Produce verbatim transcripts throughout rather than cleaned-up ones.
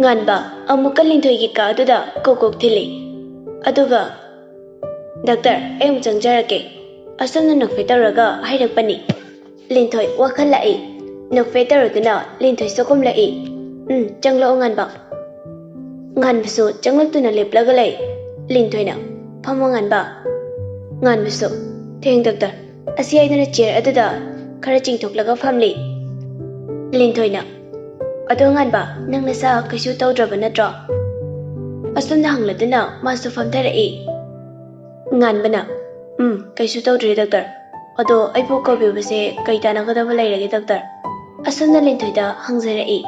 ꯉꯥꯟꯕ ꯑꯃꯨꯛꯀ ꯂꯤꯟꯊꯣꯏꯒꯤ ꯀꯥꯗꯨꯗ ꯀꯣꯛ ꯀꯣꯛ ꯊꯤꯜꯂꯤ꯫ ꯑꯗꯨꯒ, "ꯗꯥꯛꯇꯔ, ꯑꯩ ꯑꯃꯨꯛ ꯆꯪꯖꯔꯛꯀꯦ," ꯑꯁꯨꯝꯅ ꯅꯣꯛꯐꯦꯠ ꯇꯧꯔꯒ ꯍꯥꯏꯔꯛꯄꯅꯤ꯫ ꯂꯤꯟꯊꯣꯏ ꯋꯥꯈꯜ ꯂꯥꯛꯏ꯫ ꯅꯣꯛꯐꯦꯠ ꯇꯧꯔꯗꯨꯅ ꯂꯤꯟꯊꯣꯏꯁꯨ ꯀꯨꯝꯂꯛꯏ꯫ "ꯎꯝ, ꯆꯪꯂꯛꯑꯣ, ꯉꯥꯟꯕ꯫" ꯉꯥꯟꯕꯁꯨ ꯆꯪꯂꯛꯇꯨꯅ ꯂꯦꯞꯂꯒ ꯂꯩ꯫ ꯂꯤꯟꯊꯣꯏꯅ, "ꯐꯝꯃꯣ, ꯉꯥꯟꯕ꯫" ꯉꯥꯟꯕꯁꯨ, "ꯊꯦꯡ ꯗꯥꯛꯇꯔ," ꯑꯁꯤ ꯍꯥꯏꯗꯨꯅ ꯆꯤꯌꯔ ꯑꯗꯨꯗ ꯈꯔ ꯆꯤꯡꯊꯣꯛꯂꯒ ꯐꯝꯂꯤ꯫ ꯂꯤꯟꯊꯣꯏꯅ, "ꯑꯗꯣ ꯉꯥꯟꯕ, ꯅꯪ ꯅꯁꯥ ꯀꯩꯁꯨ ꯇꯧꯗ꯭ꯔꯕ ꯅꯠꯇ꯭ꯔꯣ?" ꯑꯁꯨꯝꯅ ꯍꯪꯂꯗꯨꯅ ꯃꯥꯁꯨ ꯐꯝꯊꯔꯛꯏ꯫ ꯉꯥꯟꯕꯅ, "ꯎꯝ, ꯀꯩꯁꯨ ꯇꯧꯗ꯭ꯔꯤ ꯗꯥꯛꯇꯔ꯫ ꯑꯗꯣ ꯑꯩꯕꯨ ꯀꯧꯕꯤꯕꯁꯦ ꯀꯩ ꯇꯥꯟꯅꯒꯗꯕ ꯂꯩꯔꯒꯦ ꯗꯥꯛꯇꯔ?" ꯑꯁꯨꯝꯅ ꯂꯤꯟꯊꯣꯏꯗ ꯍꯪꯖꯔꯛꯏ꯫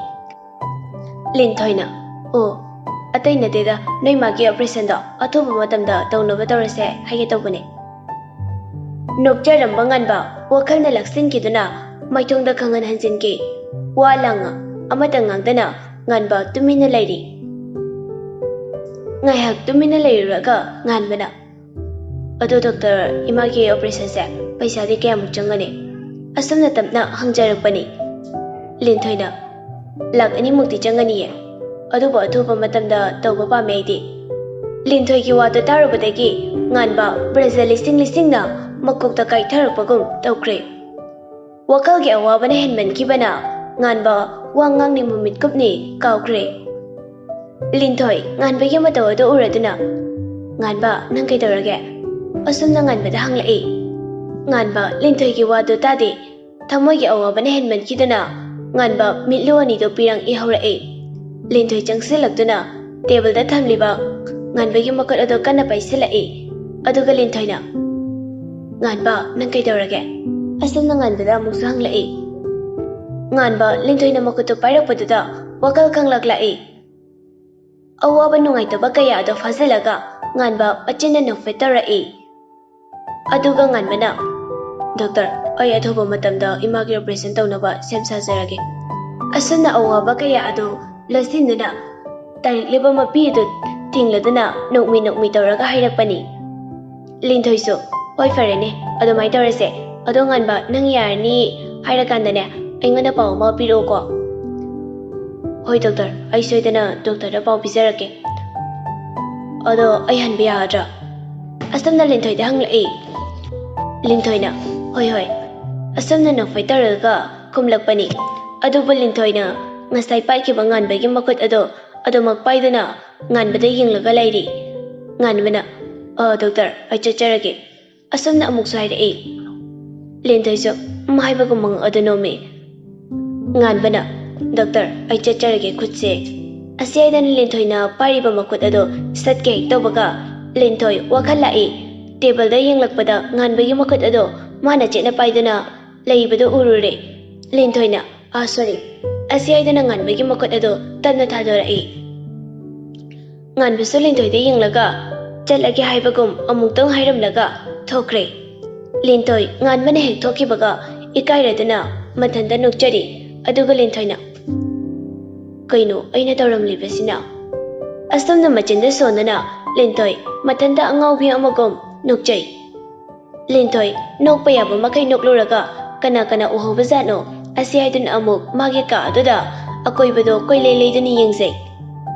ꯂꯤꯟꯊꯣꯏꯅ, "ꯑꯣ, ꯑꯇꯩ ꯅꯠꯇꯦꯗ, ꯅꯣꯏ ꯃꯥꯒꯤ ꯑꯣꯄꯔꯦꯁꯟꯗꯣ ꯑꯊꯨꯕ ꯃꯇꯝꯗ ꯇꯧꯅꯕ ꯇꯧꯔꯁꯦ ꯍꯥꯏꯒꯦ ꯇꯧꯕꯅꯦ꯫" ꯅꯣꯛꯆꯔꯝꯕ ꯉꯥꯟꯕ ꯋꯥꯈꯜꯅ ꯂꯥꯛꯁꯤꯟꯈꯤꯗꯨꯅ ꯃꯥꯏꯊꯣꯡꯗ ꯈꯪꯍꯟ ꯍꯟꯖꯤꯟꯈꯤ꯫ ꯋꯥ ꯂꯥꯡ ꯑꯃꯠꯇ ꯉꯥꯡꯗꯅ ꯉꯥꯟꯕ ꯇꯨꯃꯤꯟꯅ ꯂꯩꯔꯤ꯫ ꯉꯥꯏꯍꯥꯛ ꯇꯨꯃꯤꯟꯅ ꯂꯩꯔꯨꯔꯒ ꯉꯥꯟꯕꯅ, "ꯑꯗꯣ ꯗꯣꯛꯇꯔ, ꯏꯃꯥꯒꯤ ꯑꯣꯄꯔꯦꯁꯟꯁꯦ ꯄꯩꯁꯥꯗꯤ ꯀꯌꯥꯃꯨꯛ ꯆꯪꯒꯅꯤ?" ꯑꯁꯨꯝꯅ ꯇꯞꯅ ꯍꯪꯖꯔꯛꯄꯅꯤ꯫ ꯂꯤꯟꯊꯣꯏꯅ, "ꯂꯥꯛ ꯑꯅꯤꯃꯨꯛꯇꯤ ꯆꯪꯒꯅꯤꯌꯦ, ꯑꯗꯨꯕꯨ ꯑꯊꯨꯕ ꯃꯇꯝꯗ ꯇꯧꯕ ꯄꯥꯝꯃꯦ ꯑꯩꯗꯤ꯫" ꯂꯤꯟꯊꯣꯏꯒꯤ ꯋꯥꯗꯨ ꯇꯥꯔꯨꯕꯗꯒꯤ ꯉꯥꯟꯕ ꯕ꯭ꯔꯖ ꯂꯤꯁꯤꯡ ꯂꯤꯁꯤꯡꯅ ꯃꯀꯣꯛꯇ ꯀꯥꯏꯊꯔꯛꯄꯒꯨꯝ ꯇꯧꯈ꯭ꯔꯦ꯫ ꯋꯥꯈꯜꯒꯤ ꯑꯋꯥꯕꯅ ꯍꯦꯟꯃꯟꯈꯤꯕꯅ ꯉꯥꯟꯕ ꯋꯥ ꯉꯥꯡꯅꯤꯡꯕ ꯃꯤꯠꯀꯨꯞꯅꯤ ꯀꯥꯎꯈ꯭ꯔꯦ꯫ ꯂꯤꯟꯊꯣꯏ ꯉꯥꯟꯕꯒꯤ ꯃꯇꯧ ꯑꯗꯨ ꯎꯔꯗꯨꯅ, "ꯉꯥꯟꯕ, ꯅꯪ ꯀꯩꯗꯧꯔꯒꯦ?" ꯑꯁꯨꯝꯅ ꯉꯥꯟꯕꯗ ꯍꯪꯂꯛꯏ꯫ ꯉꯥꯟꯕ ꯂꯤꯟꯊꯣꯏꯒꯤ ꯋꯥꯗꯨ ꯇꯥꯗꯦ꯫ ꯊꯃꯣꯏꯒꯤ ꯑꯋꯥꯕꯅ ꯍꯦꯟꯃꯟꯈꯤꯗꯨꯅ ꯉꯥꯟꯕ ꯃꯤꯠꯂꯨ ꯑꯅꯤꯗꯨ ꯄꯤꯔꯪ ꯏꯍꯧꯔꯛꯏ꯫ ꯂꯤꯟꯊꯣꯏ ꯆꯪꯁꯤꯜꯂꯛꯇꯨꯅ ꯇꯦꯕꯜꯗ ꯊꯝꯂꯤꯕ ꯉꯥꯟꯕꯒꯤ ꯃꯈꯨꯠ ꯑꯗꯨ ꯀꯟꯅ ꯄꯥꯏꯁꯤꯜꯂꯛꯏ꯫ ꯑꯗꯨꯒ ꯂꯤꯟꯊꯣꯏꯅ, "ꯉꯥꯟꯕ, ꯅꯪ ꯀꯩꯗꯧꯔꯒꯦ?" ꯑꯁꯨꯝꯅ ꯉꯥꯟꯕꯗ ꯑꯃꯨꯛꯁꯨ ꯍꯪꯂꯛꯏ꯫ ꯉꯥꯟꯕ ꯂꯤꯟꯊꯣꯏꯅ ꯃꯈꯨꯠꯇꯨ ꯄꯥꯏꯔꯛꯄꯗꯨꯗ ꯋꯥꯈꯜ ꯈꯪꯂꯛꯂꯛꯏ꯫ ꯑꯋꯥꯕ ꯅꯨꯡꯉꯥꯏꯇꯕ ꯀꯌꯥ ꯑꯗꯨ ꯐꯥꯖꯤꯜꯂꯒ ꯉꯥꯟꯕ ꯃꯆꯤꯟꯅ ꯅꯣꯛꯐꯦꯠ ꯇꯧꯔꯛꯏ꯫ ꯑꯗꯨꯒ ꯉꯥꯟꯕꯅ, "ꯗꯣꯛꯇꯔ, ꯑꯩ ꯑꯊꯨꯕ ꯃꯇꯝꯗ ꯏꯃꯥꯒꯤ ꯑꯣꯄꯔꯦꯁꯟ ꯇꯧꯅꯕ ꯁꯦꯝ ꯁꯥꯖꯔꯒꯦ꯫" ꯑꯁꯨꯝꯅ ꯑꯋꯥꯕ ꯀꯌꯥ ꯑꯗꯨ ꯂꯣꯠꯁꯤꯟꯗꯨꯅ ꯇꯥꯔꯤꯛꯂꯤꯕ ꯃꯄꯤ ꯑꯗꯨ ꯊꯤꯡꯂꯗꯨꯅ ꯅꯣꯛꯃꯤ ꯅꯣꯛꯃꯤ ꯇꯧꯔꯒ ꯍꯥꯏꯔꯛꯄꯅꯤ꯫ ꯂꯤꯟꯊꯣꯏꯁꯨ, "ꯍꯣꯏ, ꯐꯔꯦꯅꯦ, ꯑꯗꯨꯃꯥꯏꯅ ꯇꯧꯔꯁꯦ꯫ ꯑꯗꯣ ꯉꯥꯟꯕ, ꯅꯪ ꯌꯥꯔꯅꯤ ꯍꯥꯏꯔꯀꯥꯟꯗꯅꯦ, ꯑꯩꯉꯣꯟꯗ ꯄꯥꯎ ꯑꯃ ꯄꯤꯔꯛꯎꯀꯣ꯫" "ꯍꯣꯏ ꯗꯣꯛꯇꯔ, ꯑꯩ ꯁꯣꯏꯗꯅ ꯗꯣꯛꯇꯔꯗ ꯄꯥꯎ ꯄꯤꯖꯔꯛꯀꯦ꯫ ꯑꯗꯣ ꯑꯩ ꯍꯟꯕ ꯌꯥꯒꯗ꯭ꯔꯥ?" ꯑꯁꯨꯝꯅ ꯂꯤꯟꯊꯣꯏꯗ ꯍꯪꯂꯛꯏ꯫ ꯂꯤꯟꯊꯣꯏꯅ, "ꯍꯣꯏ ꯍꯣꯏ," ꯑꯁꯨꯝꯅ ꯅꯣꯛꯐꯦꯠ ꯇꯧꯔꯒ ꯈꯨꯝꯂꯛꯄꯅꯤ꯫ ꯑꯗꯨꯕꯨ ꯂꯤꯟꯊꯣꯏꯅ ꯉꯁꯥꯏ ꯄꯥꯏꯈꯤꯕ ꯉꯥꯟꯕꯒꯤ ꯃꯈꯨꯠ ꯑꯗꯣ ꯑꯗꯨꯃꯛ ꯄꯥꯏꯗꯨꯅ ꯉꯥꯟꯕꯗ ꯌꯦꯡꯂꯒ ꯂꯩꯔꯤ꯫ ꯉꯥꯟꯕꯅ, "ꯑ, ꯗꯣꯛꯇꯔ, ꯑꯩ ꯆꯠꯆꯔꯒꯦ," ꯑꯁꯨꯝꯅ ꯑꯃꯨꯛꯁꯨ ꯍꯥꯏꯔꯛꯏ꯫ ꯂꯤꯟꯊꯣꯏꯁꯨ ꯎꯝ ꯍꯥꯏꯕꯒꯨꯝ ꯃꯉꯛ ꯑꯗꯨ ꯅꯣꯝꯃꯤ꯫ ꯉꯥꯟꯕꯅ, "ꯗꯣꯛꯇꯔ, ꯑꯩ ꯆꯠꯆꯔꯒꯦ, ꯈꯨꯠꯁꯦ," ꯑꯁꯤ ꯍꯥꯏꯗꯅ ꯂꯤꯟꯊꯣꯏꯅ ꯄꯥꯏꯔꯤꯕ ꯃꯈꯨꯠ ꯑꯗꯣ ꯁꯠꯀꯦ ꯍꯦꯛ ꯇꯧꯕꯒ ꯂꯤꯟꯊꯣꯏ ꯋꯥꯈꯜ ꯂꯥꯛꯏ꯫ ꯇꯦꯕꯜꯗ ꯌꯦꯡꯂꯛꯄꯗ ꯉꯥꯟꯕꯒꯤ ꯃꯈꯨꯠ ꯑꯗꯣ ꯃꯥꯅ ꯆꯦꯠꯅ ꯄꯥꯏꯗꯨꯅ ꯂꯩꯕꯗꯣ ꯎꯔꯨꯔꯦ꯫ ꯂꯤꯟꯊꯣꯏꯅ, "ꯑꯥ, ꯁꯣꯔꯤ," ꯑꯁꯤ ꯍꯥꯏꯗꯅ ꯉꯥꯟꯕꯒꯤ ꯃꯈꯨꯠ ꯑꯗꯣ ꯇꯞꯅ ꯊꯥꯗꯣꯔꯛꯏ꯫ ꯉꯥꯟꯕꯁꯨ ꯂꯤꯟꯊꯣꯏꯗ ꯌꯦꯡꯂꯒ ꯆꯠꯂꯒꯦ ꯍꯥꯏꯕꯒꯨꯝ ꯑꯃꯨꯛꯇꯪ ꯍꯥꯏꯔꯝꯂꯒ ꯊꯣꯛꯈ꯭ꯔꯦ꯫ ꯂꯤꯟꯊꯣꯏ ꯉꯥꯟꯕꯅ ꯍꯦꯛ ꯊꯣꯛꯈꯤꯕꯒ ꯏꯀꯥꯏꯔꯗꯨꯅ ꯃꯊꯟꯇ ꯅꯣꯛꯆꯔꯤ꯫ ꯑꯗꯨꯒ ꯂꯤꯟꯊꯣꯏꯅ, "ꯀꯩꯅꯣ ꯑꯩꯅ ꯇꯧꯔꯝꯂꯤꯕꯁꯤꯅ?" ꯑꯁꯨꯝꯅ ꯃꯆꯤꯟꯗ ꯁꯣꯟꯗꯨꯅ ꯂꯤꯟꯊꯣꯏ ꯃꯊꯟꯇ ꯑꯉꯥꯎꯕꯤ ꯑꯃꯒꯨꯝ ꯅꯣꯛꯆꯩ꯫ ꯂꯤꯟꯊꯣꯏ ꯅꯣꯛꯄ ꯌꯥꯕ ꯃꯈꯩ ꯅꯣꯛꯂꯨꯔꯒ ꯀꯅꯥ ꯀꯅꯥ ꯎꯍꯧꯕꯖꯥꯠꯅꯣ ꯑꯁꯤ ꯍꯥꯏꯗꯨꯅ ꯑꯃꯨꯛ ꯃꯥꯒꯤ ꯀꯥ ꯑꯗꯨꯗ ꯑꯀꯣꯏꯕꯗꯣ ꯀꯣꯏꯂꯩ ꯂꯩꯗꯨꯅ ꯌꯦꯡꯖꯩ꯫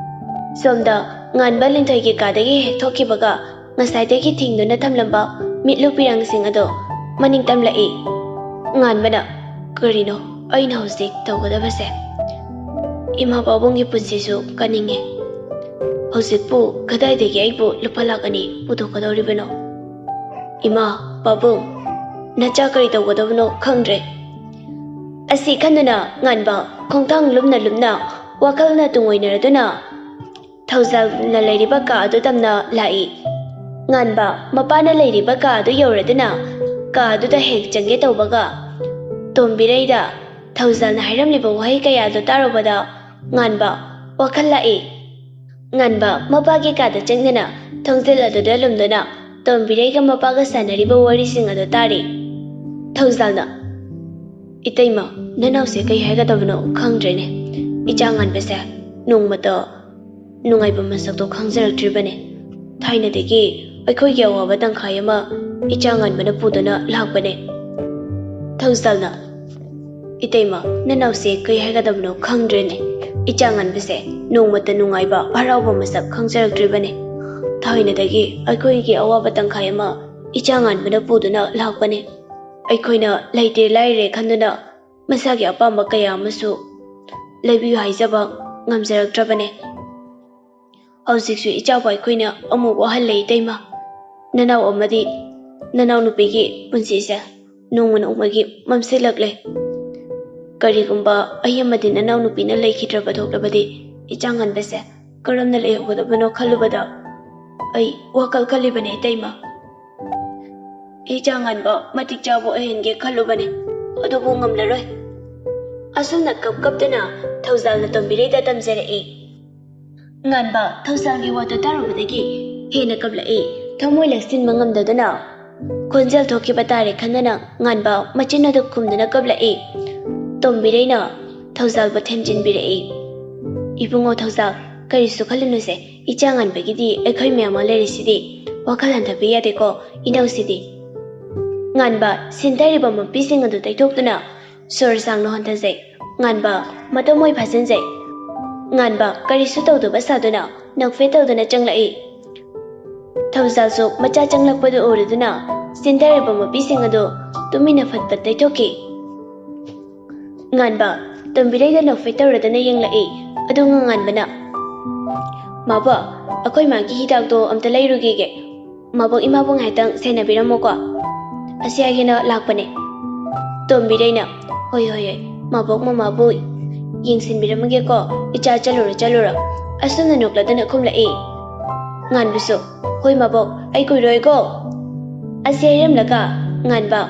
ꯁꯣꯝꯗ ꯉꯥꯟꯕ ꯂꯤꯟꯊꯣꯏꯒꯤ ꯀꯥꯗꯒꯤ ꯍꯦꯛ ꯊꯣꯛꯈꯤꯕꯒ ꯉꯁꯥꯏꯗꯒꯤ ꯊꯤꯡꯗꯨꯅ ꯊꯝꯂꯝꯕ ꯃꯤꯠꯂꯨ ꯄꯤꯔꯥꯡꯁꯤꯡ ꯑꯗꯣ ꯃꯅꯤꯡ ꯇꯝꯂꯛꯏ꯫ ꯉꯥꯟꯕꯅ, "ꯀꯔꯤꯅꯣ ꯑꯩꯅ ꯍꯧꯖꯤꯛ ꯇꯧꯒꯗꯕꯁꯦ? ꯏꯃꯥ ꯄꯥꯕꯨꯡꯒꯤ ꯄꯨꯟꯁꯤꯁꯨ ꯀꯟꯅꯤꯡꯉꯦ꯫ ꯍꯧꯖꯤꯛꯄꯨ ꯀꯗꯥꯏꯗꯒꯤ ꯑꯩꯕꯨ ꯂꯨꯄꯥ ꯂꯥꯛ ꯑꯅꯤ ꯄꯨꯊꯣꯛꯀꯗꯧꯔꯤꯕꯅꯣ? ꯏꯃꯥ, ꯄꯥꯕꯨꯡ, ꯅꯆꯥ ꯀꯔꯤ ꯇꯧꯒꯗꯕꯅꯣ ꯈꯪꯗ꯭ꯔꯦ," ꯑꯁꯤ ꯈꯟꯗꯨꯅ ꯉꯥꯟꯕ ꯈꯣꯡꯊꯥꯡ ꯂꯨꯝꯅ ꯂꯨꯝꯅ ꯋꯥꯈꯜꯅ ꯇꯨꯡꯑꯣꯏꯅꯔꯗꯨꯅ ꯊꯧꯖꯥꯜꯅ ꯂꯩꯔꯤꯕ ꯀꯥ ꯑꯗꯨ ꯇꯝꯅ ꯂꯥꯛꯏ꯫ ꯉꯥꯟꯕ ꯃꯄꯥꯅ ꯂꯩꯔꯤꯕ ꯀꯥ ꯑꯗꯨ ꯌꯧꯔꯗꯨꯅ ꯀꯥ ꯑꯗꯨꯗ ꯍꯦꯛ ꯆꯪꯒꯦ ꯇꯧꯕꯒ ꯇꯣꯝꯕꯤꯔꯩꯗ ꯊꯧꯖꯥꯜꯅ ꯍꯥꯏꯔꯝꯂꯤꯕ ꯋꯥꯍꯩ ꯀꯌꯥꯗꯨ ꯇꯥꯔꯨꯕꯗ ꯉꯥꯟꯕ ꯋꯥꯈꯜ ꯂꯥꯛꯏ꯫ ꯉꯥꯟꯕ ꯃꯄꯥꯒꯤ ꯀꯥꯗ ꯆꯪꯗꯨꯅ ꯊꯣꯡꯖꯤꯜ ꯑꯗꯨꯗ ꯂꯨꯝꯗꯨꯅ ꯇꯣꯝꯕꯤꯔꯩꯒ ꯃꯄꯥꯒ ꯁꯥꯟꯅꯔꯤꯕ ꯋꯥꯔꯤꯁꯤꯡ ꯑꯗꯨ ꯇꯥꯔꯤ꯫ ꯊꯧꯖꯥꯜꯅ, "ꯏꯇꯩꯃ, ꯅꯅꯥꯎꯁꯦ ꯀꯩ ꯍꯥꯏꯒꯗꯕꯅꯣ ꯈꯪꯗ꯭ꯔꯦꯅꯦ꯫ ꯏꯆꯥ ꯉꯥꯟꯕꯁꯦ ꯅꯣꯡꯃꯇ ꯅꯨꯡꯉꯥꯏꯕ ꯃꯁꯛꯇꯣ ꯈꯪꯖꯔꯛꯇ꯭ꯔꯤꯕꯅꯦ꯫ ꯊꯥꯏꯅꯗꯒꯤ ꯑꯩꯈꯣꯏꯒꯤ ꯑꯋꯥꯕ ꯇꯪꯈꯥꯏ ꯑꯃ ꯏꯆꯥ ꯉꯥꯟꯕꯅ ꯄꯨꯗꯨꯅ ꯂꯥꯛꯄꯅꯦ꯫" ꯊꯧꯖꯥꯜꯅ, "ꯏꯇꯩꯃ, ꯅꯅꯥꯎꯁꯦ ꯀꯩ ꯍꯥꯏꯒꯗꯕꯅꯣ ꯈꯪꯗ꯭ꯔꯦꯅꯦ꯫ ꯏꯆꯥ ꯉꯥꯟꯕꯁꯦ ꯅꯣꯡꯃꯇ ꯅꯨꯡꯉꯥꯏꯕ, ꯍꯔꯥꯎꯕ ꯃꯁꯛ ꯈꯪꯖꯔꯛꯇ꯭ꯔꯤꯕꯅꯤ꯫ ꯊꯥꯏꯅꯗꯒꯤ ꯑꯩꯈꯣꯏꯒꯤ ꯑꯋꯥꯕ ꯇꯪꯈꯥꯏ ꯑꯃ ꯏꯆꯥ ꯉꯥꯟꯕꯅ ꯄꯨꯗꯨꯅ ꯂꯥꯛꯄꯅꯤ꯫ ꯑꯩꯈꯣꯏꯅ ꯂꯩꯇꯦ ꯂꯥꯏꯔꯦ ꯈꯟꯗꯨꯅ ꯃꯁꯥꯒꯤ ꯑꯄꯥꯝꯕ ꯀꯌꯥ ꯑꯃꯁꯨ ꯂꯩꯕꯤꯌꯨ ꯍꯥꯏꯖꯕ ꯉꯝꯖꯔꯛꯇ꯭ꯔꯕꯅꯤ꯫ ꯍꯧꯖꯤꯛꯁꯨ ꯏꯆꯥꯕꯨ ꯑꯩꯈꯣꯏꯅ ꯑꯃꯨꯛ ꯋꯥꯍꯜꯂꯦ ꯏꯇꯩꯃ꯫ ꯅꯅꯥꯎ ꯑꯃꯗꯤ ꯅꯅꯥꯎ ꯅꯨꯄꯤꯒꯤ ꯄꯨꯟꯁꯤꯁꯦ ꯅꯣꯡꯃ ꯅꯣꯡꯃꯒꯤ ꯃꯝꯁꯤꯜꯂꯛꯂꯦ꯫ ꯀꯔꯤꯒꯨꯝꯕ ꯑꯩ ꯑꯃꯗꯤ ꯅꯅꯥꯎ ꯅꯨꯄꯤꯅ ꯂꯩꯈꯤꯗ꯭ꯔꯕ ꯊꯣꯛꯂꯕꯗꯤ ꯏꯆꯥ ꯉꯟꯕꯁꯦ ꯀꯔꯝꯅ ꯂꯩꯍꯧꯒꯗꯕꯅꯣ ꯈꯜꯂꯨꯕꯗ ꯑꯩ ꯋꯥꯈꯜ ꯈꯜꯂꯤꯕꯅꯦ ꯏꯇꯩꯃ꯫ ꯏꯆꯥ ꯉꯟꯕ ꯃꯇꯤꯛ ꯆꯥꯕ ꯑꯣꯏꯍꯟꯒꯦ ꯈꯜꯂꯨꯕꯅꯦ, ꯑꯗꯨꯕꯨ ꯉꯝꯂꯔꯣꯏ꯫ ꯑꯁꯨꯝꯅ ꯀꯞ ꯀꯞꯇꯨꯅ ꯊꯧꯖꯥꯜꯅ ꯇꯣꯝꯕꯤꯔꯩꯗ ꯇꯝꯖꯔꯛꯏ꯫ ꯉꯥꯟꯕ ꯊꯧꯖꯥꯜꯒꯤ ꯋꯥꯗꯨ ꯇꯥꯔꯨꯕꯗꯒꯤ ꯍꯦꯟꯅ ꯀꯞꯂꯛꯏ꯫ ꯊꯃꯣꯏ ꯂꯦꯡꯁꯤꯟꯕ ꯉꯝꯗꯗꯨꯅ ꯈꯣꯟꯖꯦꯜ ꯊꯣꯛꯈꯤꯕ ꯇꯥꯔꯦ ꯈꯟꯗꯅ ꯉꯥꯟꯕ ꯃꯆꯤꯟ ꯑꯗꯨ ꯈꯨꯝꯗꯨꯅ ꯀꯞꯂꯛꯏ꯫ ꯇꯣꯝꯕꯤꯔꯩꯅ ꯊꯧꯖꯥꯜꯕꯨ ꯊꯦꯝꯖꯤꯟꯕꯤꯔꯛꯏ꯫ "ꯏꯕꯨꯡꯉꯣ ꯊꯧꯖꯥꯜ, ꯀꯔꯤꯁꯨ ꯈꯜꯂꯨꯅꯨꯁꯦ, ꯏꯆꯥ ꯉꯥꯟꯕꯒꯤꯗꯤ ꯑꯩꯈꯣꯏ ꯃꯌꯥꯝ ꯑꯃ ꯂꯩꯔꯤꯁꯤꯗꯤ, ꯋꯥꯈꯜ ꯍꯟꯊꯕ ꯌꯥꯗꯦꯀꯣ ꯏꯅꯧꯁꯤꯗꯤ꯫" ꯉꯥꯟꯕ ꯁꯤꯟꯊꯔꯤꯕ ꯃꯄꯤꯁꯤꯡ ꯑꯗꯨ ꯇꯩꯊꯣꯛꯇꯨꯅ ꯁꯣꯔ ꯁꯥꯡꯅ ꯍꯣꯟꯊꯖꯩ꯫ ꯉꯥꯟꯕ ꯃꯇꯝ ꯃꯣꯏ ꯐꯥꯖꯤꯟꯖꯩ꯫ ꯉꯥꯟꯕ ꯀꯔꯤꯁꯨ ꯇꯧꯗꯕ ꯁꯥꯗꯨꯅ ꯅꯣꯛꯐꯦꯠ ꯇꯧꯗꯨꯅ ꯆꯪꯂꯛꯏ꯫ ꯊꯧꯖꯥꯜꯁꯨ ꯃꯆꯥ ꯆꯪꯂꯛꯄꯗꯨ ꯎꯔꯗꯨꯅ ꯁꯤꯟꯊꯔꯤꯕ ꯃꯄꯤꯁꯤꯡ ꯑꯗꯨ ꯇꯨꯃꯤꯟꯅ ꯐꯠ ꯐꯠ ꯇꯩꯊꯣꯛꯈꯤ꯫ ꯉꯥꯟꯕ ꯇꯣꯝꯕꯤꯔꯩꯗ ꯅꯣꯛꯐꯦꯠ ꯇꯧꯔꯗꯨꯅ ꯌꯦꯡꯂꯛꯏ꯫ ꯑꯗꯨꯒ ꯉꯥꯟꯕꯅ, "ꯃꯥꯕꯣꯛ, ꯑꯩꯈꯣꯏ ꯃꯥꯒꯤ ꯍꯤꯗꯥꯛꯇꯣ ꯑꯝꯇ ꯂꯩꯔꯨꯈꯤꯒꯦ꯫ ꯃꯥꯕꯣꯛ ꯏꯃꯥꯕꯨ ꯉꯥꯏꯍꯥꯛꯇꯪ ꯁꯦꯟꯅꯕꯤꯔꯝꯃꯣꯀꯣ꯫ ꯑꯁꯤ ꯍꯥꯏꯒꯦꯅ ꯂꯥꯛꯄꯅꯦ꯫" ꯇꯣꯝꯕꯤꯔꯩꯅ, "ꯍꯣꯏ, ꯍꯣꯏ, ꯍꯣꯏ, ꯃꯥꯕꯣꯛ ꯃꯃꯥꯕꯨ ꯌꯦꯡꯁꯤꯟꯕꯤꯔꯝꯃꯒꯦꯀꯣ, ꯏꯆꯥ ꯆꯠꯂꯨꯔꯣ, ꯆꯠꯂꯨꯔꯣ꯫" ꯑꯁꯨꯝꯅ ꯅꯣꯛꯂꯗꯨꯅ ꯈꯨꯝꯂꯛꯏ꯫ ꯉꯥꯟꯕꯁꯨ, "ꯍꯣꯏ ꯃꯥꯕꯣꯛ, ꯑꯩ ꯀꯨꯏꯔꯣꯏꯀꯣ꯫" ꯑꯁꯤ ꯍꯥꯏꯔꯝꯂꯒ ꯉꯥꯟꯕ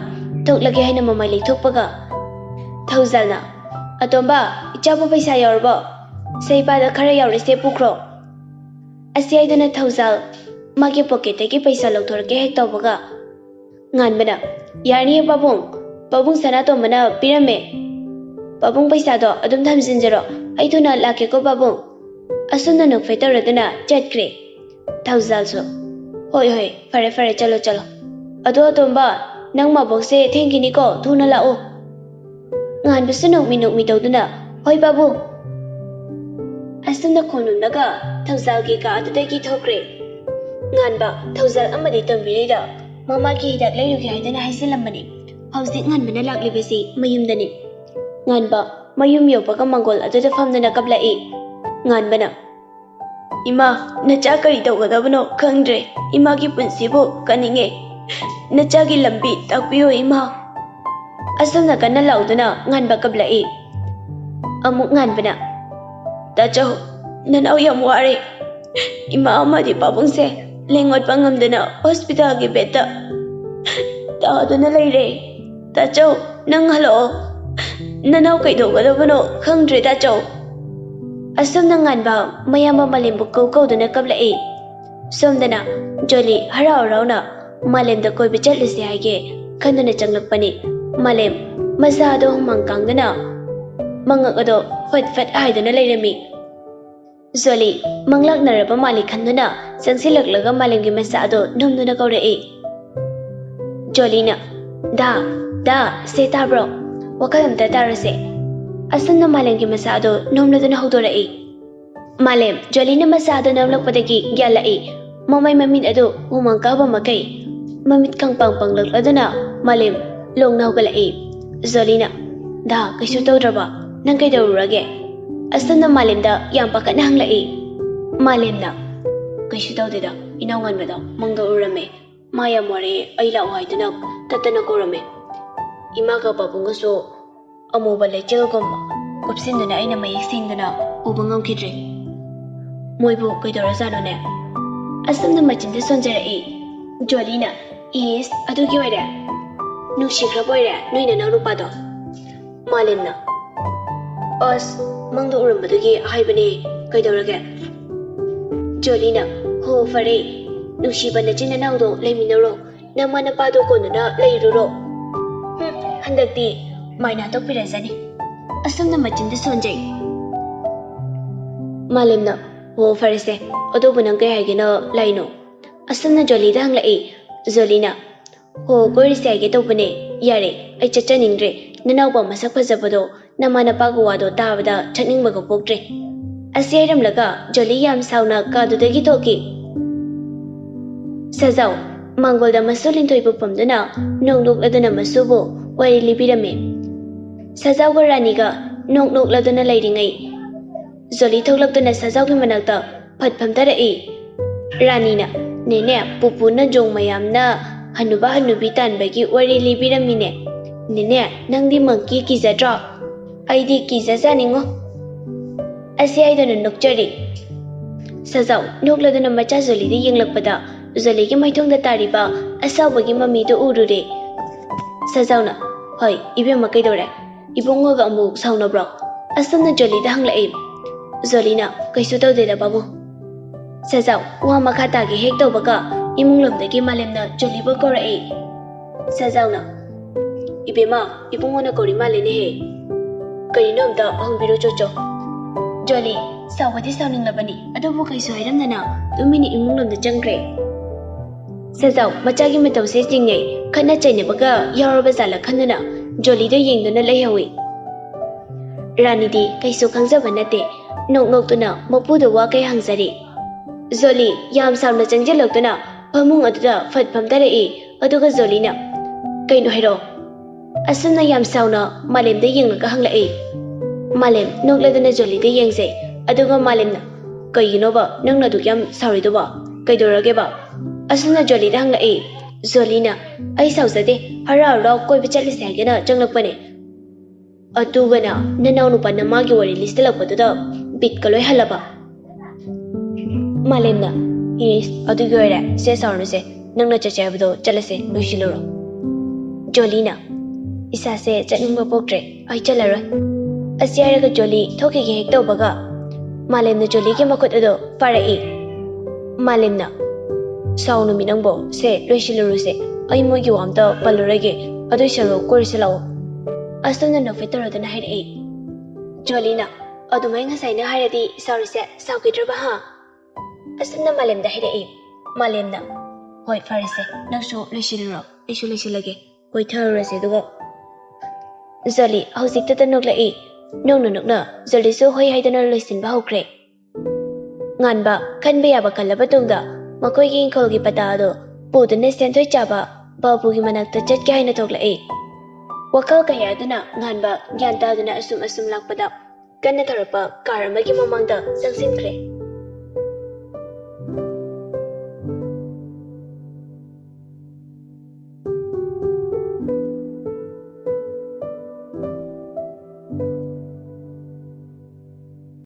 ꯊꯣꯛꯂꯒꯦ ꯍꯥꯏꯅ ꯃꯃꯥꯏ ꯂꯩꯊꯣꯛꯄꯒ ꯊꯧꯖꯥꯜꯅ, "ꯑꯇꯣꯝꯕ, ꯏꯆꯥꯕꯨ ꯄꯩꯁꯥ ꯌꯥꯎꯔꯕꯣ? ꯁꯦ ꯏꯄꯥꯗ ꯈꯔ ꯌꯥꯎꯔꯤꯁꯦ ꯄꯨꯈ꯭ꯔꯣ꯫" ꯑꯁꯤ ꯍꯥꯏꯗꯨꯅ ꯊꯧꯖꯥꯜ ꯃꯥꯒꯤ ꯄꯣꯀꯦꯠꯇꯒꯤ ꯄꯩꯁꯥ ꯂꯧꯊꯣꯔꯛꯀꯦ ꯍꯦꯛ ꯇꯧꯕꯒ ꯉꯥꯟꯕꯅ, "ꯌꯥꯔꯅꯤꯌꯦ ꯄꯥꯕꯨꯡ, ꯄꯥꯕꯨꯡ ꯁꯅꯥꯇꯣꯝꯕꯅ ꯄꯤꯔꯝꯃꯦ꯫ ꯄꯥꯕꯨꯡ ꯄꯩꯁꯥꯗꯣ ꯑꯗꯨꯝ ꯊꯝꯖꯤꯟꯖꯔꯣ, ꯑꯩ ꯊꯨꯅ ꯂꯥꯛꯀꯦꯀꯣ ꯄꯥꯕꯨꯡ꯫" ꯑꯁꯨꯝꯅ ꯅꯣꯛꯐꯦꯠ ꯇꯧꯔꯗꯨꯅ ꯆꯠꯈ꯭ꯔꯦ꯫ ꯊꯧꯖꯥꯜꯁꯨ, "ꯍꯣꯏ, ꯍꯣꯏ, ꯐꯔꯦ, ꯐꯔꯦ, ꯆꯠꯂꯣ, ꯆꯠꯂꯣ꯫ ꯑꯗꯣ ꯑꯇꯣꯝꯕ, ꯅꯪ ꯃꯥꯕꯣꯛꯁꯦ ꯊꯦꯡꯈꯤꯅꯤꯀꯣ, ꯊꯨꯅ ꯂꯥꯛꯑꯣ꯫" ꯉꯥꯟꯕꯁꯨ ꯅꯣꯛꯃꯤ ꯅꯣꯛꯃꯤ ꯇꯧꯗꯨꯅ, "ꯍꯣꯏ ꯄꯥꯕꯨꯡ꯫" ꯑꯁꯨꯝꯅ ꯈꯣꯝꯂꯨꯝꯂꯒ ꯊꯧꯖꯥꯜꯒꯤ ꯀꯥ ꯑꯗꯨꯗꯒꯤ ꯊꯣꯛꯈ꯭ꯔꯦ꯫ ꯉꯥꯟꯕ ꯊꯧꯖꯥꯜ ꯑꯃꯗꯤ ꯇꯣꯝꯕꯤꯔꯩꯗ ꯃꯃꯥꯒꯤ ꯍꯤꯗꯥꯛ ꯂꯩꯔꯨꯒꯦ ꯍꯥꯏꯗꯨꯅ ꯍꯥꯏꯖꯤꯜꯂꯝꯕꯅꯤ꯫ ꯍꯧꯖꯤꯛ ꯉꯥꯟꯕꯅ ꯂꯥꯛꯂꯤꯕꯁꯤ ꯃꯌꯨꯝꯗꯅꯤ꯫ ꯉꯥꯟꯕ ꯃꯌꯨꯝ ꯌꯧꯕꯒ ꯃꯥꯡꯒꯣꯜ ꯑꯗꯨꯗ ꯐꯝꯗꯨꯅ ꯀꯞꯂꯛꯏ꯫ ꯉꯥꯟꯕꯅ, "ꯏꯃꯥ, ꯅꯆꯥ ꯀꯔꯤ ꯇꯧꯒꯗꯕꯅꯣ ꯈꯪꯗ꯭ꯔꯦ꯫ ꯏꯃꯥꯒꯤ ꯄꯨꯟꯁꯤꯕꯨ ꯀꯟꯅꯤꯡꯉꯦ꯫ ꯅꯆꯥꯒꯤ ꯂꯝꯕꯤ ꯇꯥꯛꯄꯤꯌꯨ ꯏꯃꯥ"꯫ ꯑꯁꯨꯝꯅ ꯀꯟꯅ ꯂꯥꯎꯗꯨꯅ ꯉꯥꯟꯕ ꯀꯞꯂꯛꯏ꯫ ꯑꯃꯨꯛ ꯉꯥꯟꯕꯅ, "ꯇꯥꯆꯧ, ꯅꯅꯥꯎ ꯌꯥꯝ ꯋꯥꯔꯦ꯫ ꯏꯃꯥ ꯑꯃꯗꯤ ꯄꯥꯕꯨꯡꯁꯦ ꯂꯦꯡ ꯑꯣꯠꯄ ꯉꯝꯗꯅ ꯍꯣꯁꯄꯤꯇꯥꯜꯒꯤ ꯕꯦꯗꯇ ꯇꯥꯗꯨꯅ ꯂꯩꯔꯦ꯫ ꯇꯥꯆꯧ, ꯅꯪ ꯍꯜꯂꯛꯑꯣ꯫ ꯅꯅꯥꯎ ꯀꯩꯗꯧꯒꯗꯕꯅꯣ ꯈꯪꯗ꯭ꯔꯦ ꯇꯥꯆꯧ"꯫ ꯑꯁꯨꯝꯅ ꯉꯥꯟꯕ ꯃꯌꯥꯝꯕ ꯃꯥꯂꯦꯝꯕꯨ ꯀꯧ ꯀꯧꯗꯨꯅ ꯀꯞꯂꯛꯏ꯫ ꯁꯣꯝꯗꯅ ꯖꯣꯂꯤ ꯍꯔꯥꯎ ꯍꯔꯥꯎꯅ ꯃꯥꯂꯦꯝꯗ ꯀꯣꯏꯕ ꯆꯠꯂꯨꯁꯦ ꯍꯥꯏꯒꯦ ꯈꯟꯗꯨꯅ ꯆꯪꯂꯛꯄꯅꯤ꯫ ꯃꯥꯂꯦꯝ ꯃꯁꯥ ꯑꯗꯣ ꯍꯨꯃꯥꯡ ꯀꯥꯡꯗꯨꯅ ꯃꯉꯛ ꯑꯗꯣ ꯐꯠ ꯐꯠ ꯍꯥꯏꯗꯨꯅ ꯂꯩꯔꯝꯃꯤ꯫ ꯖꯣꯂꯤ ꯃꯪꯂꯥꯛꯅꯔꯕ ꯃꯥꯜꯂꯤ ꯈꯟꯗꯨꯅ ꯆꯪꯁꯤꯜꯂꯛꯂꯒ ꯃꯥꯂꯦꯝꯒꯤ ꯃꯁꯥ ꯑꯗꯣ ꯅꯣꯝꯗꯨꯅ ꯀꯧꯔꯛꯏ꯫ ꯖꯣꯂꯤꯅ, "ꯗꯥ, ꯗꯥ, ꯁꯦ ꯇꯥꯕ꯭ꯔꯣ? ꯋꯥꯈꯜ ꯑꯝꯇ ꯇꯥꯔꯁꯦ"꯫ ꯑꯁꯨꯝꯅ ꯃꯥꯂꯦꯝꯒꯤ ꯃꯁꯥ ꯑꯗꯣ ꯅꯣꯝꯂꯗꯨꯅ ꯍꯧꯗꯣꯔꯛꯏ꯫ ꯃꯥꯂꯦꯝ ꯖꯣꯂꯤꯅ ꯃꯁꯥ ꯑꯗꯣ ꯅꯣꯝꯂꯛꯄꯗꯒꯤ ꯒ꯭ꯌꯥꯟ ꯂꯥꯛꯏ꯫ ꯃꯃꯩ ꯃꯃꯤꯠ ꯑꯗꯨ ꯍꯨꯃꯥꯡ ꯀꯥꯕ ꯃꯈꯩ ꯃꯃꯤꯠ ꯈꯪꯄꯥꯡ ꯄꯥꯡꯂꯛꯂꯗꯨꯅ ꯃꯥꯂꯦꯝ ꯂꯣꯡꯅ ꯍꯧꯒꯠꯂꯛꯏ꯫ ꯖꯣꯂꯤꯅ, "ꯗꯥ, ꯀꯩꯁꯨ ꯇꯧꯗ꯭ꯔꯕ? ꯅꯪ ꯀꯩꯗꯧꯔꯨꯔꯒꯦ?" ꯑꯁꯨꯝꯅ ꯃꯥꯂꯦꯝꯗ ꯌꯥꯝ ꯄꯥꯈꯠꯅ ꯍꯪꯂꯛꯏ꯫ ꯃꯥꯂꯦꯝꯅ, "ꯀꯩꯁꯨ ꯇꯧꯗꯦꯗ, ꯏꯅꯥꯎ ꯉꯥꯟꯕꯗꯣ ꯃꯪꯗ ꯎꯔꯝꯃꯦ꯫ ꯃꯥ ꯌꯥꯝ ꯋꯥꯔꯦ, ꯑꯩ ꯂꯥꯛꯑꯣ ꯍꯥꯏꯗꯨꯅ ꯇꯠꯇꯅ ꯀꯧꯔꯝꯃꯦ꯫ ꯏꯃꯥꯒ ꯄꯥꯕꯨꯡꯒꯁꯨ ꯑꯃꯨꯕ ꯂꯩꯆꯤꯜꯒꯨꯝ ꯀꯨꯞꯁꯤꯟꯗꯨꯅ ꯑꯩꯅ ꯃꯌꯦꯛ ꯁꯦꯡꯗꯨꯅ ꯎꯕ ꯉꯝꯈꯤꯗ꯭ꯔꯦ꯫ ꯃꯣꯏꯕꯨ ꯀꯩꯗꯧꯔꯖꯥꯠꯅꯣꯅꯦ?" ꯑꯁꯨꯝꯅ ꯃꯆꯤꯟꯗ ꯁꯣꯟꯖꯔꯛꯏ꯫ ꯖꯣꯂꯤꯅ, "ꯏꯁ, ꯑꯗꯨꯒꯤ ꯑꯣꯏꯔꯦ? ꯅꯨꯡꯁꯤꯈ꯭ꯔꯕ ꯑꯣꯏꯔꯦ ꯅꯣꯏ ꯅꯅꯥꯎ ꯅꯨꯄꯥꯗꯣ?" ꯃꯥꯂꯦꯝꯅ, "ꯑꯁ, ꯃꯪꯗ ꯎꯔꯝꯕꯗꯨꯒꯤ ꯍꯥꯏꯕꯅꯦ, ꯀꯩꯗꯧꯔꯒꯦ?" ꯖꯣꯂꯤꯅ, "ꯍꯣ, ꯐꯔꯦ, ꯅꯨꯡꯁꯤꯕ ꯅꯆꯤꯟ ꯅꯅꯥꯎꯗꯣ ꯂꯩꯃꯤꯟꯅꯔꯣ, ꯅꯃꯥ ꯅꯄꯥꯗꯣ ꯀꯣꯟꯗꯨꯅ ꯂꯩꯔꯨꯔꯣ꯫ ꯍꯨꯝ, ꯍꯟꯗꯛꯇꯤ ꯃꯥꯏꯅꯥ ꯇꯣꯛꯄꯤꯔꯖꯅꯤ"꯫ ꯑꯁꯨꯝꯅ ꯃꯆꯤꯟꯗ ꯁꯣꯟꯖꯩ꯫ ꯃꯥꯂꯦꯝꯅ, "ꯍꯣ, ꯐꯔꯦꯁꯦ, ꯑꯗꯨꯕꯨ ꯅꯪ ꯀꯩ ꯍꯥꯏꯒꯦꯅ ꯂꯥꯛꯏꯅꯣ?" ꯑꯁꯨꯝꯅ ꯖꯣꯂꯤꯗ ꯍꯪꯂꯛꯏ꯫ ꯖꯣꯂꯤꯅ, "ꯍꯣ, ꯀꯣꯏꯔꯨꯁꯦ ꯍꯥꯏꯒꯦ ꯇꯧꯕꯅꯦ꯫ ꯌꯥꯔꯦ, ꯑꯩ ꯆꯠꯆꯅꯤꯡꯗ꯭ꯔꯦ꯫ ꯅꯅꯥꯎꯄꯥ ꯃꯁꯛ ꯐꯖꯕꯗꯣ ꯅꯃꯥ ꯅꯄꯥꯒꯤ ꯋꯥꯗꯣ ꯇꯥꯕꯗ ꯊꯛꯅꯤꯡꯕꯒ ꯄꯣꯛꯇ꯭ꯔꯦ꯫ ꯑꯁꯤ ꯍꯥꯏꯔꯝꯂꯒ ꯖꯣꯂꯤ ꯌꯥꯝ ꯁꯥꯎꯅ ꯀꯥꯗꯨꯗꯒꯤ ꯊꯣꯛꯈꯤ꯫ ꯁꯖꯥꯎ ꯃꯥꯡꯒꯣꯜꯗ ꯃꯁꯨ ꯂꯤꯟꯊꯣꯏꯕꯨ ꯄꯝꯗꯨꯅ ꯅꯣꯛ ꯅꯣꯛꯂꯗꯨꯅ ꯃꯁꯨꯕꯨ ꯋꯥꯔꯤ ꯂꯤꯕꯤꯔꯝꯃꯤ꯫ ꯁꯖꯥꯎꯒ ꯔꯥꯅꯤꯒ ꯅꯣꯛ ꯅꯣꯛꯂꯗꯨꯅ ꯂꯩꯔꯤꯉꯩ ꯖꯣꯂꯤ ꯊꯣꯛꯂꯛꯇꯨꯅ ꯁꯖꯥꯎꯒꯤ ꯃꯅꯥꯛꯇ ꯐꯠ ꯐꯝꯊꯔꯛꯏ꯫ ꯔꯥꯅꯤꯅ, "ꯅꯦꯅꯦ, ꯄꯨꯄꯨꯅ ꯖꯣꯡ ꯃꯌꯥꯝꯅ ꯍꯅꯨꯕ ꯍꯅꯨꯕꯤ ꯇꯥꯟꯕꯒꯤ ꯋꯥꯔꯤ ꯂꯤꯕꯤꯔꯝꯃꯤꯅꯦ꯫ ꯅꯦꯅꯦ, ꯅꯪꯗꯤ ꯃꯪꯀꯤ ꯀꯤꯖꯗ꯭ꯔꯣ? ꯑꯩꯗꯤ ꯀꯤꯖꯖꯥꯅꯤꯡꯉꯣ"꯫ ꯑꯁꯤ ꯍꯥꯏꯗꯨꯅ ꯅꯣꯛꯆꯔꯤ꯫ ꯁꯖꯥꯎ ꯅꯣꯛꯂꯗꯨꯅ ꯃꯆꯥ ꯖꯣꯂꯤꯗ ꯌꯦꯡꯂꯛꯄꯗ ꯖꯣꯂꯤꯒꯤ ꯃꯥꯏꯊꯣꯡꯗ ꯇꯥꯔꯤꯕ ꯑꯁꯥꯎꯕꯒꯤ ꯃꯃꯤꯗꯨ ꯎꯔꯨꯔꯦ꯫ ꯁꯖꯥꯎꯅ, "ꯍꯣꯏ, ꯏꯕꯦꯝꯃ, ꯀꯩꯗꯧꯔꯦ? ꯏꯕꯨꯡꯉꯣꯒ ꯑꯃꯨꯛ ꯁꯥꯎꯅꯕ꯭ꯔꯣ?" ꯑꯁꯨꯝꯅ ꯖꯣꯂꯤꯗ ꯍꯪꯂꯛꯏ꯫ ꯖꯣꯂꯤꯅ, "ꯀꯩꯁꯨ ꯇꯧꯗꯦꯗ ꯕꯥꯕꯨ"꯫ ꯁꯖꯥꯎ ꯋꯥ ꯃꯈꯥ ꯇꯥꯒꯦ ꯍꯦꯛ ꯇꯧꯕꯒ ꯏꯃꯨꯡ ꯂꯣꯝꯗꯒꯤ ꯃꯥꯂꯦꯝꯅ ꯖꯣꯂꯤꯕꯨ ꯀꯧꯔꯛꯏ꯫ ꯁꯖꯥꯎꯅ, "ꯏꯕꯦꯝꯃ, ꯏꯕꯨꯡꯉꯣꯅ ꯀꯧꯔꯤ ꯃꯥꯜꯂꯦꯅꯦꯍꯦ꯫ ꯀꯔꯤꯅꯣ ꯑꯝꯇ ꯍꯪꯕꯤꯔꯣ ꯆꯣꯆꯣ"꯫ ꯖꯣꯂꯤ ꯁꯥꯎꯕꯗꯤ ꯁꯥꯎꯅꯤꯡꯂꯕꯅꯤ, ꯑꯗꯨꯕꯨ ꯀꯩꯁꯨ ꯍꯥꯏꯔꯝꯗꯅ ꯇꯨꯃꯤꯟꯅ ꯏꯃꯨꯡ ꯂꯣꯝꯗ ꯆꯪꯈ꯭ꯔꯦ꯫ ꯁꯖꯥꯎ ꯃꯆꯥꯒꯤ ꯃꯇꯧꯁꯦ ꯆꯤꯡꯅꯩ, ꯈꯠꯅ ꯆꯩꯅꯕꯒ ꯌꯥꯎꯔꯕ ꯖꯥꯠꯂ ꯈꯟꯗꯨꯅ ꯖꯣꯂꯤꯗ ꯌꯦꯡꯗꯨꯅ ꯂꯩꯍꯧꯏ꯫ ꯔꯥꯅꯤꯗꯤ ꯀꯩꯁꯨ ꯈꯪꯖꯕ ꯅꯠꯇꯦ, ꯅꯣꯛ ꯅꯣꯛꯇꯨꯅ ꯃꯄꯨꯗ ꯋꯥ ꯀꯩ ꯍꯪꯖꯔꯤ꯫ ꯖꯣꯂꯤ ꯌꯥꯝ ꯁꯥꯎꯅ ꯆꯪꯁꯤꯜꯂꯛꯇꯨꯅ ꯐꯃꯨꯡ ꯑꯗꯨꯗ ꯐꯠ ꯐꯝꯊꯔꯛꯏ꯫ ꯑꯗꯨꯒ ꯖꯣꯂꯤꯅ, "ꯀꯩꯅꯣ ꯍꯥꯏꯔꯣ?" ꯑꯁꯨꯝꯅ ꯌꯥꯝ ꯁꯥꯎꯅ ꯃꯥꯂꯦꯝꯗ ꯌꯦꯡꯂꯒ ꯍꯪꯂꯛꯏ꯫ ꯃꯥꯂꯦꯝ ꯅꯣꯛꯂꯗꯨꯅ ꯖꯣꯂꯤꯗ ꯌꯦꯡꯖꯩ꯫ ꯑꯗꯨꯒ ꯃꯥꯂꯦꯝꯅ, "ꯀꯩꯒꯤꯅꯣꯕ ꯅꯪꯅ ꯑꯗꯨꯛ ꯌꯥꯝ ꯁꯥꯎꯔꯤꯗꯨꯕꯣ? ꯀꯩꯗꯧꯔꯒꯦꯕ?" ꯑꯁꯨꯝꯅ ꯖꯣꯂꯤꯗ ꯍꯪꯂꯛꯏ꯫ ꯖꯣꯂꯤꯅ, "ꯑꯩ ꯁꯥꯎꯖꯗꯦ, ꯍꯔꯥꯎ ꯍꯔꯥꯎ ꯀꯣꯏꯕ ꯆꯠꯂꯁꯦ ꯍꯥꯏꯒꯦꯅ ꯆꯪꯂꯛꯄꯅꯦ꯫ ꯑꯗꯨꯒꯅ ꯅꯅꯥꯎ ꯅꯨꯄꯥꯅ ꯃꯥꯒꯤ ꯋꯥꯔꯤ ꯂꯤꯁꯤꯜꯂꯛꯄꯗꯨꯗ ꯕꯤꯠꯀ ꯂꯣꯏ ꯍꯜꯂꯕ"꯫ ꯃꯥꯂꯦꯝꯅ, "ꯏꯁ, ꯑꯗꯨꯒꯤ ꯑꯣꯏꯔꯦ, ꯁꯦ ꯁꯥꯎꯔꯅꯨꯁꯦ, ꯅꯪꯅ ꯆꯠꯁꯦ ꯍꯥꯏꯕꯗꯣ ꯆꯠꯂꯁꯦ, ꯂꯣꯏꯁꯤꯜꯂꯨꯔꯣ"꯫ ꯖꯣꯂꯤꯅ, "ꯏꯁꯥꯁꯦ ꯆꯠꯅꯤꯡꯕ ꯄꯣꯛꯇ꯭ꯔꯦ, ꯑꯩ ꯆꯠꯂꯔꯣꯏ"꯫ ꯑꯁꯤ ꯍꯥꯏꯔꯒ ꯖꯣꯂꯤ ꯊꯣꯛꯈꯤꯒꯦ ꯍꯦꯛ ꯇꯧꯕꯒ ꯃꯥꯂꯦꯝꯅ ꯖꯣꯂꯤꯒꯤ ꯃꯈꯨꯠ ꯑꯗꯨ ꯐꯥꯔꯛꯏ꯫ ꯃꯥꯂꯦꯝꯅ, "ꯁꯥꯎꯅꯨꯃꯤ ꯅꯪꯕꯣ, ꯁꯦ ꯂꯣꯏꯁꯤꯜꯂꯨꯔꯨꯁꯦ, ꯑꯩ ꯃꯣꯏꯒꯤ ꯋꯥ ꯑꯝꯇ ꯄꯜꯂꯔꯣꯏꯒꯦ, ꯑꯗꯨꯏ ꯁꯔꯨꯛ ꯀꯣꯏꯔꯨꯁꯦ ꯂꯥꯛꯑꯣ"꯫ ꯑꯁꯨꯝꯅ ꯅꯣꯛꯐꯦꯠ ꯇꯧꯔꯗꯨꯅ ꯍꯥꯏꯔꯛꯏ꯫ ꯖꯣꯂꯤꯅ, "ꯑꯗꯨꯃꯥꯏ ꯉꯁꯥꯏꯅ ꯍꯥꯏꯔꯗꯤ ꯁꯥꯎꯔꯤꯁꯦ ꯁꯥꯎꯈꯤꯗ꯭ꯔꯕ ꯍꯥ?" ꯑꯁꯨꯝꯅ ꯃꯥꯂꯦꯝꯗ ꯍꯥꯏꯔꯛꯏ꯫ ꯃꯥꯂꯦꯝꯅ, "ꯍꯣꯏ, ꯐꯔꯦꯁꯦ, ꯅꯪꯁꯨ ꯂꯣꯏꯁꯤꯜꯂꯨꯔꯣ, ꯑꯩꯁꯨ ꯂꯣꯏꯁꯤꯜꯂꯒꯦ, ꯀꯣꯏꯊꯔꯨꯔꯁꯦ ꯑꯗꯨꯒ"꯫ ꯖꯣꯂꯤ ꯍꯧꯖꯤꯛꯇꯗ ꯅꯣꯛꯂꯛꯏ꯫ ꯅꯣꯛꯅ ꯅꯣꯛꯅ ꯖꯣꯂꯤꯁꯨ ꯍꯣꯏ ꯍꯥꯏꯗꯨꯅ ꯂꯣꯏꯁꯤꯟꯕ ꯍꯧꯈ꯭ꯔꯦ꯫ ꯉꯥꯟꯕ ꯈꯟꯕ ꯌꯥꯕ ꯈꯜꯂꯕ ꯇꯨꯡꯗ ꯃꯈꯣꯏꯒꯤ ꯏꯪꯈꯣꯜꯒꯤ ꯄꯇꯥ ꯑꯗꯨ ꯄꯨꯗꯨꯅ ꯁꯦꯟꯊꯣꯏ ꯆꯥꯕ ꯕꯥꯕꯨꯒꯤ ꯃꯅꯥꯛꯇ ꯆꯠꯀꯦ ꯍꯥꯏꯅ ꯊꯣꯛꯂꯛꯏ꯫ ꯋꯥꯈꯜ ꯀꯌꯥ ꯑꯗꯨꯅ ꯉꯥꯟꯕ ꯒ꯭ꯌꯥꯟ ꯇꯥꯗꯨꯅ ꯑꯁꯨꯝ ꯑꯁꯨꯝ ꯂꯥꯛꯄꯗ ꯀꯟꯅ ꯊꯧꯔꯛꯄ ꯀꯥꯔ ꯑꯃꯒꯤ ꯃꯃꯥꯡꯗ ꯆꯪꯁꯤꯟꯈ꯭ꯔꯦ꯫